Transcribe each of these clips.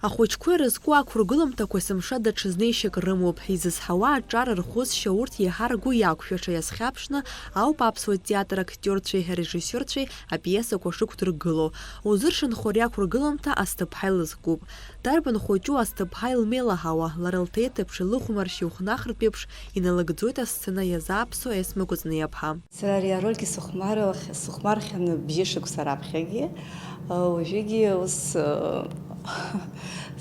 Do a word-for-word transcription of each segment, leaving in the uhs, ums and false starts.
Ахәыҷқәа ирызку ақәыргыламҭақәа есымша даҽазнеишьак рымоуп. Изызҳауа аҿар рхәыцшьа урҭ иаҳа ргәы иақәшәаша иазхьаԥшны ауп аԥсуа театр актиорцәеи арежиссиорцәеи апиесақәа шықәдыргыло. Узыршанхо ари ақәыргыламҭа асҭыԥҳа илызкуп. Дарбан хәыҷу асҭыԥҳа илмеилаҳауа, лара лҭеиҭыԥши лыхәмаршьеи ухнахыртә еиԥш иналыгӡоит асцена иазааԥсо Есма Кәыҵниаԥҳа. Сара ари арольгьы сыхәмарах-, сыхәмархьан бжьышықәса раԥхьагьы. Уажәыгьы ус,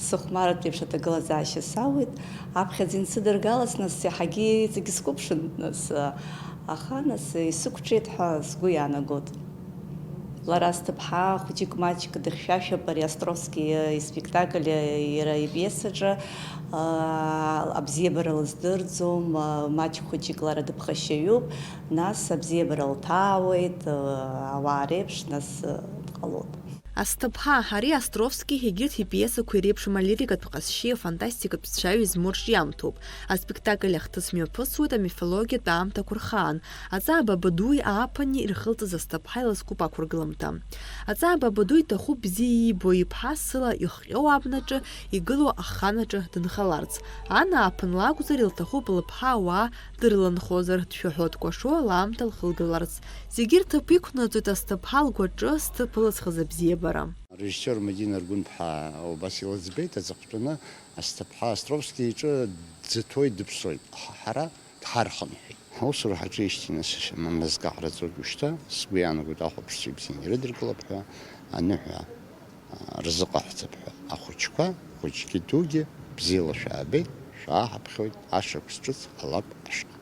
сыхәмаратә еиԥш аҭагылазаашьа сауеит. Аԥхьаӡа инсыдыргалаз, нас, иаҳагьы иҵегь скәыԥшын, нас, аха, нас, исықәҿиеит ҳәа сгәы иаанагоит. Лара сҭыԥҳа хәыҷык-маҷык дыхьшәашәап ари Островски испектакль, иара ипиесаҿы, аа, абзиабара лыздырӡом, аа, маҷк хәыҷык лара дыԥхашьаҩуп, нас абзиабара лҭаауеит, аа, ауаа реиԥш, нас, аа, дҟалоит. Асҭыԥҳа, ари Островски егьырҭ ипиесақәа иреиԥшым алирикатә ҟазшьеи афантастикатә цәаҩи змоу рҿиамҭоуп. Аспектакль ахҭыс мҩаԥысуеит амифологиатә аамҭақәа рхаан. Аҵаа Бабадуи ааԥыни ирхылҵыз асҭыԥҳа илызкуп ақәыргыламҭа. Аҵаа Бабаду иҭахуп бзиа иибо иԥҳа сыла ихҟьоу абнаҿы игылоу аханаҿы дынхаларц. Ан ааԥын лакәзар, илҭахуп лыԥҳа ауаа дрыланхозар, дшәаҳәо дкәашо лаамҭа лхылгаларц. Зегьы рҭыԥ иқәнаҵоит асҭыԥҳа лгәаҿы зҭыԥ ылызхыз абзиабара. Арежиссиор Мадина Аргәынԥҳа убас илыӡбеит, аҵыхәтәаны асҭыԥҳа Островски иҿы дзыҭои дыԥсоит. Ҳа-, ҳара дҳархынҳәит. Аусура ҳаҿижьҭеи нас, мамзкаҳраӡоит ушьҭа, сгәы иаанагоит ахәаԥшцәа ибзианы ирыдыркылап ҳәа, аныҳәа, а, рзыҟаҳҵап ҳәа. Ахәыҷқәа, хәыҷгьы дугьы, бзиала шәаабеит, шәааҳаԥхьоит, ашықәс ҿыц ҟалап ашҟа.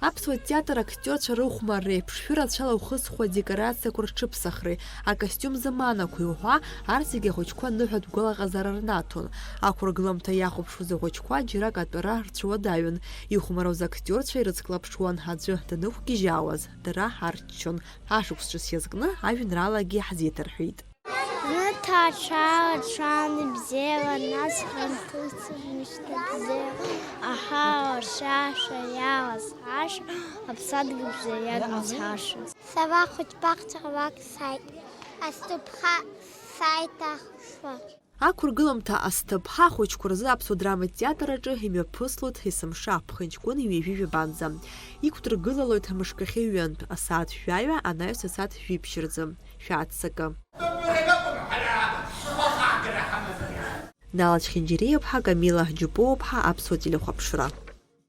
Аԥсуа театр актиорцәа рыхәмарреи, ԥшшәы рацәала ухысхуа адекорациақәа рҽыԥсахреи, акостиум заманақәеи уҳәа, арҭ зегьы ахәыҷқәа ныҳәатә гәалаҟазаара рнаҭон. Ақәыргыламҭа иахәаԥшуаз ахәыҷқәа џьарак атәара рцәуадаҩын, ихәмаруаз актиорцәа ирыцклаԥшуан, аӡәы данықәгьежьаауаз, дара арччон. Ашықәс ҿыц иазкны ажәеинраалагьы ҳзеиҭарҳәеит. Зны ҭаацәала ҽаан ибзиала, нас хынҭыҵын мышьҭа бзиа, аҳауа шаша иалаз ашәа, аԥсадгьыл бзиа иагымцашаз. Сара хәыҷбаҟ ҽарлак сааит, асҭыԥҳа сааит ахәшәа. Ақәыргыламҭа асҭыԥҳа ахәыҷқәа рзы Аԥсуа драматә театр аҿы имҩаԥыслоит есымша аԥхынҷкәын ҩажәи жәабанӡа. Иқәдыргылалоит мышкахьы ҩынтә, асааҭ жәаҩа, анаҩс асааҭ жәиԥшь рзы. Шәааццакы. Нала Чхинџьириаԥҳа, Камила Џьапуаԥҳа, Аԥсуа телехәаԥшра.